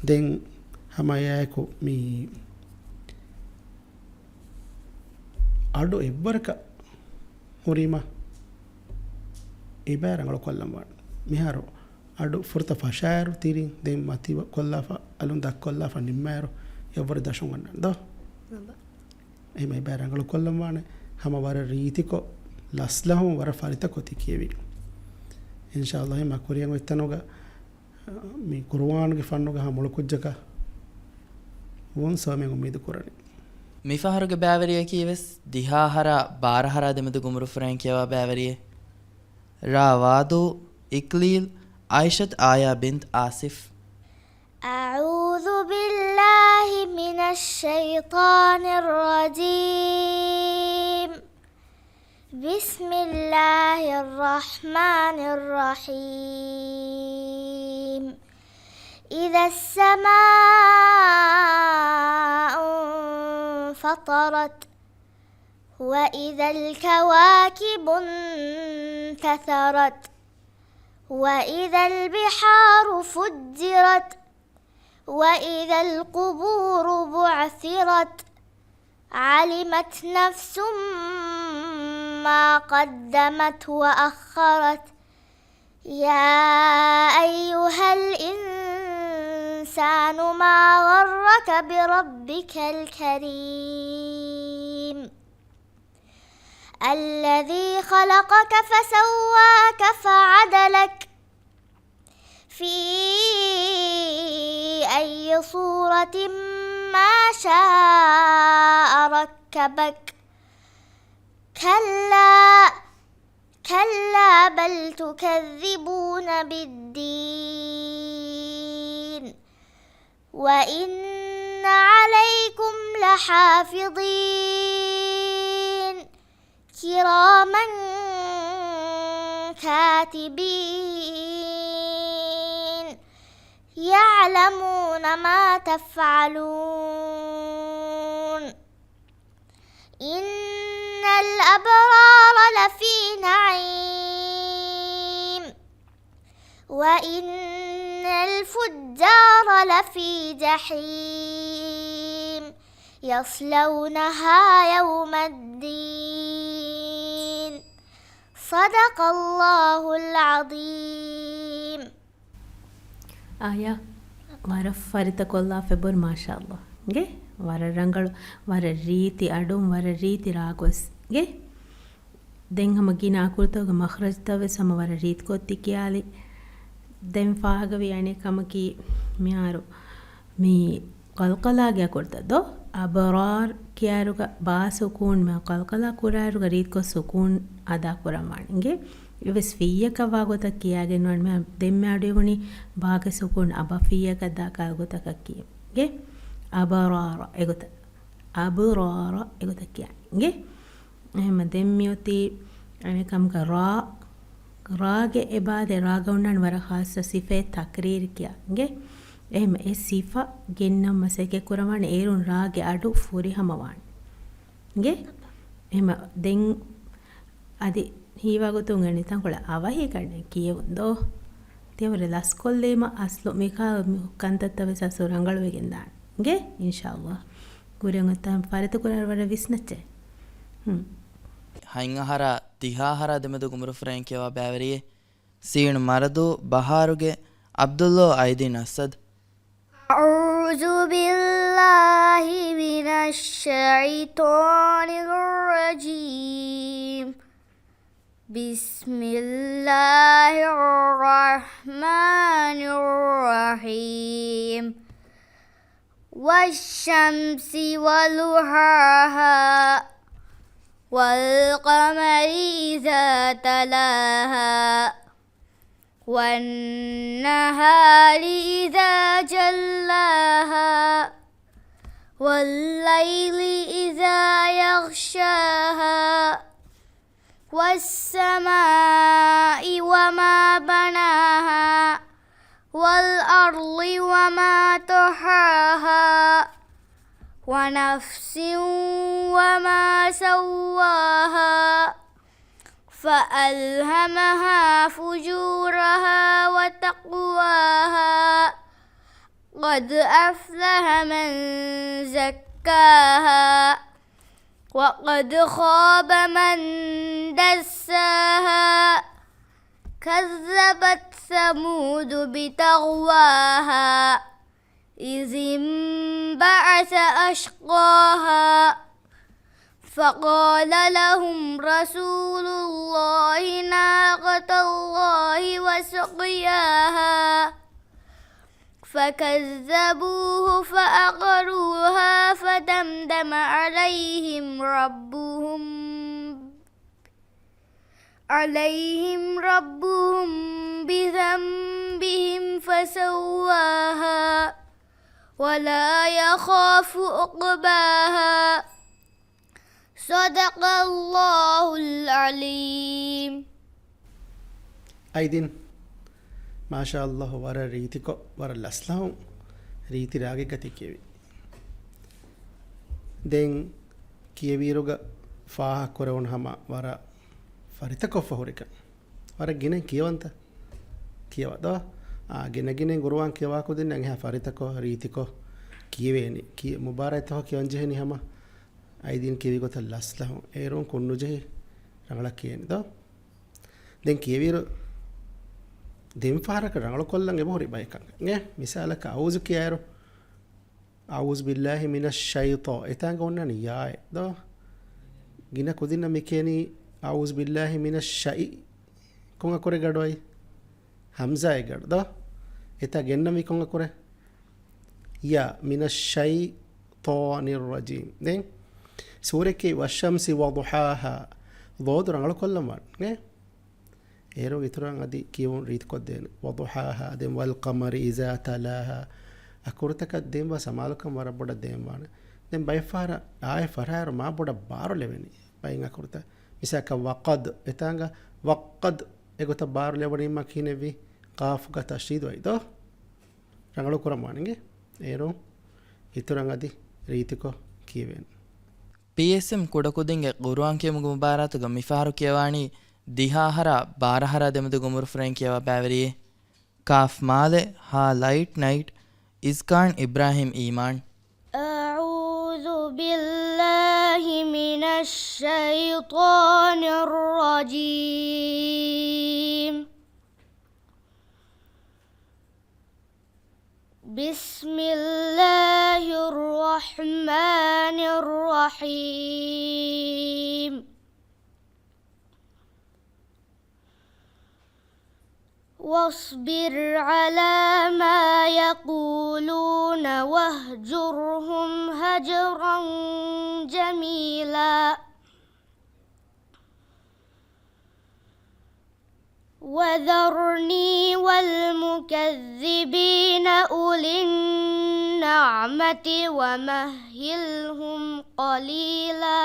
ދެން ހަމަ އެއާއެކު މި އަޑު އެއްވަރަކަށް ހުރީމަ އެބައި ރަނގަޅުކޮށްލަން ވާނެ. މިހާރު އަޑު ފުރަތަ ފަށާއިރު ތިރިން ދެން މަތި ކޮށްލާފަ، އަލުން ދަށްކޮށްލާފަ ނިންމާއިރު އެއްވަރު ދަށުން އަންނާނެ ދޯ؟ އެހެން އެބައި ރަނގަޅުކޮށްލަން ވާނެ. ހަމަ ވަރަށް ރީތިކޮށް ލަސްލަހުން ވަރަށް ފަރިތަކޮށް ތި ކިޔެވި. އިންޝާﷲ މަ ކުރިއަށް އޮތްތަނުގަ މި ޤުރުއާންގެ ފަންނުގަ ހަމަ މޮޅުކުއްޖަކަށް ވުން ސޯމެން އުއްމީދު ކުރަނީ. މިފަހަރުގެ ބައިވެރިޔަކީ ވެސް ދިހަ އަހަރާ ބާރަ އަހަރާ ދެމެދު ގުމުރުފުރައިން ކިޔަވާ ބައިވެރިއެއް. ރާ ވާދޫ، އިކްލީލް، އާއިޝަތު އާޔާ ބިންތު އާސިފް. أعوذ بالله من الشيطان الرجيم. بسم الله الرحمن الرحيم. إذا السماء انفطرت. وإذا الكواكب انتثرت. وإذا البحار فجرت. وإذا القبور بعثرت. علمت نفس ما قدمت وأخرت. يا أيها الإنسان ما غرك بربك الكريم. الذي خلقك فسواك فعدلك. في أي صورة ما شاء ركبك. كلا، كلا بل تكذبون بالدين. وإن عليكم لحافظين. كراما كاتبين. يعلمون ما تفعلون. إن الأبرار لفي نعيم. وإن الفجار لفي جحيم. يصلونها يوم الدين. صدق الله العظيم. އާޔާ، ވަރަށް ފަރިތަކޮށްލާފަ އެބަހުރި، މާޝާﷲ. އިނގޭ؟ ވަރަށް ރަނގަޅު، ވަރަށް ރީތި އަޑުން، ވަރަށް ރީތި ރާގުވެސް. އިނގޭ؟ ދެން ހަމަ ގިނަ އަކުރުތަކުގެ މަޚްރަޖުތައް ވެސް ހަމަ ވަރަށް ރީތިކޮށް ތި ކިޔާލި. ދެން ފާހަގަވި އަނެއް ކަމަކީ، މިހާރު މި ޤަލްޤަލާގެ އަކުރުތައް ދޯ؟ އަބްރާރް ކިޔާއިރުގަ ބާ ސުކޫން، މި ޤަލްޤަލާ ކުރާއިރުގަ ރީތިކޮށް ސުކޫން އަދާ ކުރަން ވާނެ. އިނގޭ؟ އެވެސް ފިއްޔަކަށް ވާ ގޮތަށް ކިޔާގެން ވާނެ. މިހާ ދެން މި އަޑުއިވުނީ ބާގެ ސުކޫން އަބަ ފިއްޔަކަށް ދާ ކަލަ ގޮތަކަށް ކިޔަން. އިނގޭ؟ އަބްރާރަ އެގޮތަށް. އަބްރާރަ އެގޮތަށް ކިޔަން. އިނގޭ؟ އެހެމަ ދެން މިއޮތީ އަނެއް ކަމަކަށް ރާ، ރާގެ އެބާދެ ރާގަ އޮންނާނެ ވަރަށް ޚާއްޞަ ސިފައެއް ތަޤްރީރު ކިޔާ. އިނގޭ؟ އެހެމަ އެ ސިފަ ގެންނަން މަސައްކަތް ކުރަންވާނެ އޭރުން ރާގެ އަޑު ފުރިހަމަ ވާނެ. އިނގޭ؟ އެހެމަ ދެން އަދި ހީވާގޮތުން އެންމެ ތަންކޮޅެއް އަވަހީ ކަންނޭނގެ ކިޔެވުން ދޯ؟ ތިޔަ ވަރަށް ލަސްކޮށްލީމަ އަސްލު މިކާ ކަންތައްތައް ވެސް އަސްލު ރަނގަޅުވެގެން ދާނެ. އިނގޭ؟ އިންޝާﷲ. ކުރިއަށް އޮތްތާ ފަރިތަކުރާ ވަރަށް ވިސްނައްޗޭ. ހުން. ހަތްއަހަރާ ދިހައަހަރާ ދެމެދު ގުމުރުފުރެއިން ކިޔަވާ ބައިވެރިޔޭ، ސީނު މަރަދޫ ބަހާރުގެ ޢަބްދުﷲ އައިދީން އަސަދު. أعوذ بالله من الشيطان الرجيم. بسم الله الرحمن الرحيم. والشمس وضحاها، والقمر إذا تلاها، والنهار إذا جلاها، والليل إذا يغشاها، والسماء وما بناها، والأرض وما طحاها، ونفس وما سواها، فألهمها فجورها وتقواها، قد أفلح من زكاها، وقد خاب من دساها، كذبت ثمود بطغواها، إذ انبعث أشقاها، فقال لهم رسول الله ناقة الله وسقياها، فكذبوه فعقروها فدمدم عليهم ربهم، عليهم ربهم بذنبهم فسواها ولا يخاف عقباها. صدق الله العظيم. އައިދިން، މާޝާﷲ، ވަރަށް ރީތިކޮށް، ވަރަށް ލަސްލަހުން، ރީތި ރާގެއްގަ ތި ކިޔެވި. ދެން ކިޔެވިއިރުގަ ފާހަގަކުރެވުނު ހަމަ ވަރަށް ފަރިތަކޮށްފަ ހުރިކަން. ވަރަށް ގިނަ ކިޔަވަންތަ؟ ކިޔަވަ ދޯ؟ އާ، ގިނަ ގިނައިން ގުރުއާން ކިޔަވާ ކުދިންނަށް އެހާ ފަރިތަކޮށް، ރީތިކޮށް ކިޔެވޭނީ. ކި-، މުބާރާތްތަކޮށް ކިޔަވަން ޖެހެނީ ހަމަ އައިދިން ކިޔެވި ގޮތަށް ލަސްލަހުން. އޭރުން ކުންނުޖެހި ރަނގަޅަށް ކިޔޭނެ ދޯ؟ ދެން ކިޔެވިއިރު ދެން ފަހަރަކަށް ރަނގަޅުކޮށްލަން އެބަހުރި ބައެއް ކަން. އެ މިސާލަކަށް އައޫޒު ކިޔާއިރު، أعوذ بالله من الشيطان، އެތާނގަ އޮންނާނީ ޔާއެއް ދޯ؟ ގިނަ ކުދިންނަށް މި ކިޔަނީ أعوذ بالله من الشيء، ކޮން އަކުރެއް ގަޑު އައި؟ ހަމްޒާއެއް ގަޑު ދޯ؟ އެތާ ގެންނަންވީ ކޮން އަކުރެއް؟ ޔާ، من الشيطان الرجيم. ދެން ސޫރައެއް ކިޔައި والشمس وضحاها، ޟޯދު ރަނގަޅުކޮށްލަން ވާނެ. އޭރުން އިތުރަށް އަދި ކިޔެވުން ރީތިކޮށްދޭނެ. وضحاها، ދެން والقمر إذا تلاها. އަކުރުތަކަށް ދެން ވާ ސަމާލުކަން ވަރަށް ބޮޑަށް ދޭންވާނެ. ދެން ބައެއްފަހަރަށް އާޔަތް ފަށާއިރު މާ ބޮޑަށް ބާރު ލެވެނީ ބައެއް އަކުރުތައް. މިސާލަކަށް وقد، އެތާނގަ وقد އެގޮތަށް ބާރު ލެވުނީމާ ކިހިނެއްވީ؟ ޤާފުގަ ތަޝްދީދު އައި ދޯ؟ ރަނގަޅު ކުރަން ވާނެ އިނގޭ. އޭރުން އިތުރަށް އަދި ރީތިކޮށް ކިޔެވޭނެ. ޕީއެސްއެމް ކުޑަކުދިންގެ ޤުރުއާން ކިޔުމުގެ މުބާރާތުގަ މިފަހަރު ކިޔަވާނީ ދިހަ އަހަރާ ބާރަ އަހަރާ ދެމެދު ގުމުރުފުރެއިން ކިޔަވާ ބައިވެރިއެއް. ކާފް މާލެ، ހާ ލައިޓް ނައިޓް، އިޒްކާން އިބްރާހިމް އީމާން. أعوذ بالله من الشيطان الرجيم. بسم الله الرحمن الرحيم. واصبر على ما يقولون واهجرهم هجرا جميلا. وذرني والمكذبين أولي النعمة ومهلهم قليلا.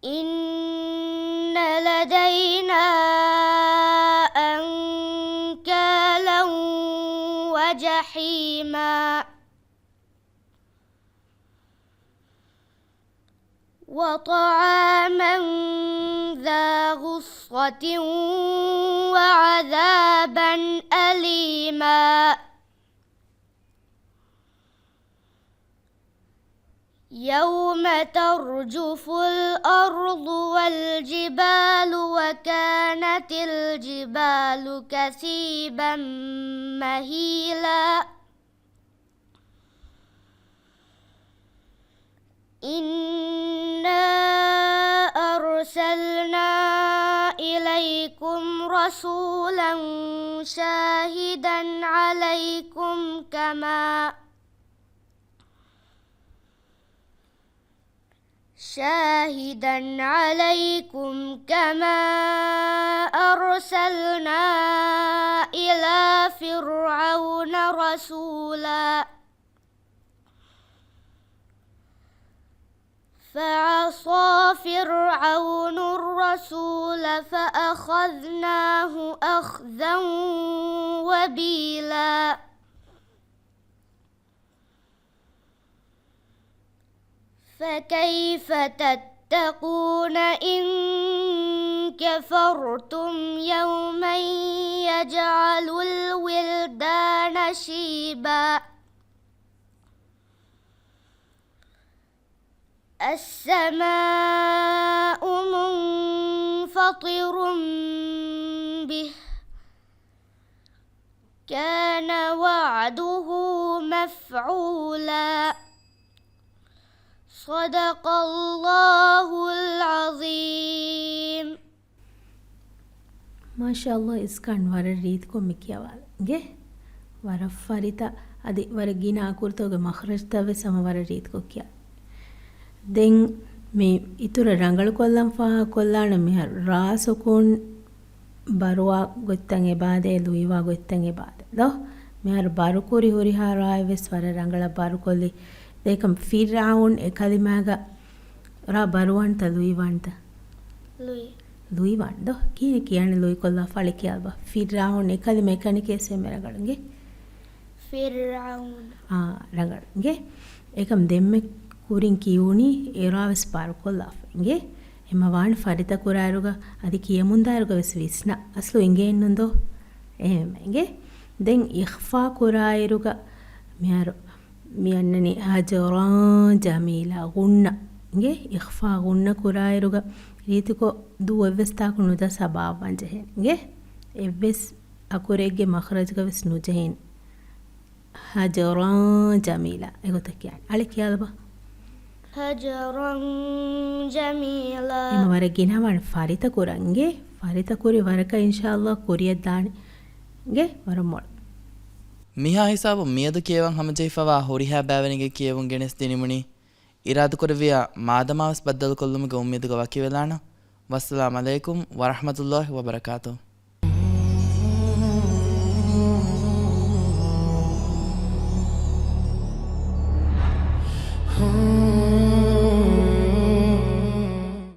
إن لدينا أنكالا وجحيما. وطعاما ذا غصة وعذابا أليما. يوم ترجف الأرض والجبال وكانت الجبال كثيبا مهيلا. إنا أرسلنا إليكم رسولا شاهدا عليكم كما شاهدا عليكم كما أرسلنا إلى فرعون رسولا. فعصى فرعون الرسول فأخذناه أخذا وبيلا. فكيف تتقون إن كفرتم يوما يجعل الولدان شيبا. السماء منفطر به. كان وعده مفعولا. صدق الله العظيم. މާޝާﷲ އިސްކާން ވަރަށް ރީތިކޮށް މި ކިޔަވާލަން. އިނގޭ؟ ވަރަށް ފަރިތަ، އަދި ވަރަށް ގިނަ އަކުރުތަކުގެ މަޚްރަޖްތައް ވެސް ހަމަ ވަރަށް ރީތިކޮށް ކިޔާ. ދެން މި އިތުރަށް ރަނގަޅުކޮށްލަން ފާހަގަކޮށްލާނަން މިހާރު ރާ ސުކޫން ބަރުވާ ގޮތްތައް އެބާދޭ، ލުއިވާ ގޮތްތައް އެބާދޭ. ދޯ؟ މިހާރު ބަރުކުރި ހުރިހާ ރާއެއް ވެސް ވަރަށް ރަނގަޅަށް ބަރުކޮށްލި. ދޭކަން ފިރްޢައުން އެ ކަލިމާގަ ރާ ބަރުވާންތަ ލުއިވާންތަ؟ ލުއި. ލުއިވާން ދޯ؟ ކިހިނެއް ކިޔާނެ ލުއިކޮށްލާފަ؟ އަޅެ ކިޔާލަބަ. ފިރްޢައުން އެ ކަލިމަ އެކަނި ކޭސް އެންމެ ރަނގަޅު އިނގޭ. ފިރްޢައުން. އާ، ރަނގަޅު އިނގޭ. އެކަމް ދެންމެ ކުރިން ކިޔޫނީ އެ ރާ ވެސް ބަރުކޮށްލާފަ އިނގޭ. އެމަ ވާން ފަރިތަ ކުރާއިރުގަ އަދި ކިޔަމުންދާއިރުގަ ވެސް ވިސްނާ. އަސްލު އިނގޭންނު ދޯ؟ އެހެން އިނގޭ. ދެން އިޚްފާ ކުރާއިރުގަ މިހާރު މި އަންނަނީ ހަޖަރާ ޖަމީލާ ޣުންނަ. އިނގޭ އިޚްފާ ޣުންނަ ކުރާއިރުގަ ރީތިކޮށް ދޫ އެއްވެސް ތާކު ނުޖައްސާ ބާއްވާން ޖެހޭނެ. އިނގޭ އެއްވެސް އަކުރެއްގެ މަޚްރަޖުގަ ވެސް ނުޖެހޭނެ. ހަޖަރާ ޖަމީލާ އެގޮތަށް ކިޔާނެ. އަޅެ ކިޔާލަބަ. ހަޖަރަން ޖަމީލާ. އެމަ ވަރަށް ގިނަވާނެ ފަރިތަ ކުރަން އިނގޭ. ފަރިތަ ކުރި ވަރަކަށް އިންޝާﷲ ކުރިއަށް ދާނެ. އިނގޭ ވަރަށް މޮޅު. މިހާ ހިސާބުން މިއަދު ކިޔަވަން ހަމަޖެހިފަވާ ހުރިހާ ބައިވެރިންގެ ކިޔެވުން ގެނެސް ދިނިމުނީ، އިރާދަކުރެއްވިޔާ މާދަމާވެސް ބައްދަލުކޮށްލުމުގެ އުއްމީދުގަ ވަކިވެލާނަން. ވައްސަލާމް ޢަލައިކުމް ވަރަޙްމަތުﷲ ވަބަރަކާތުހު.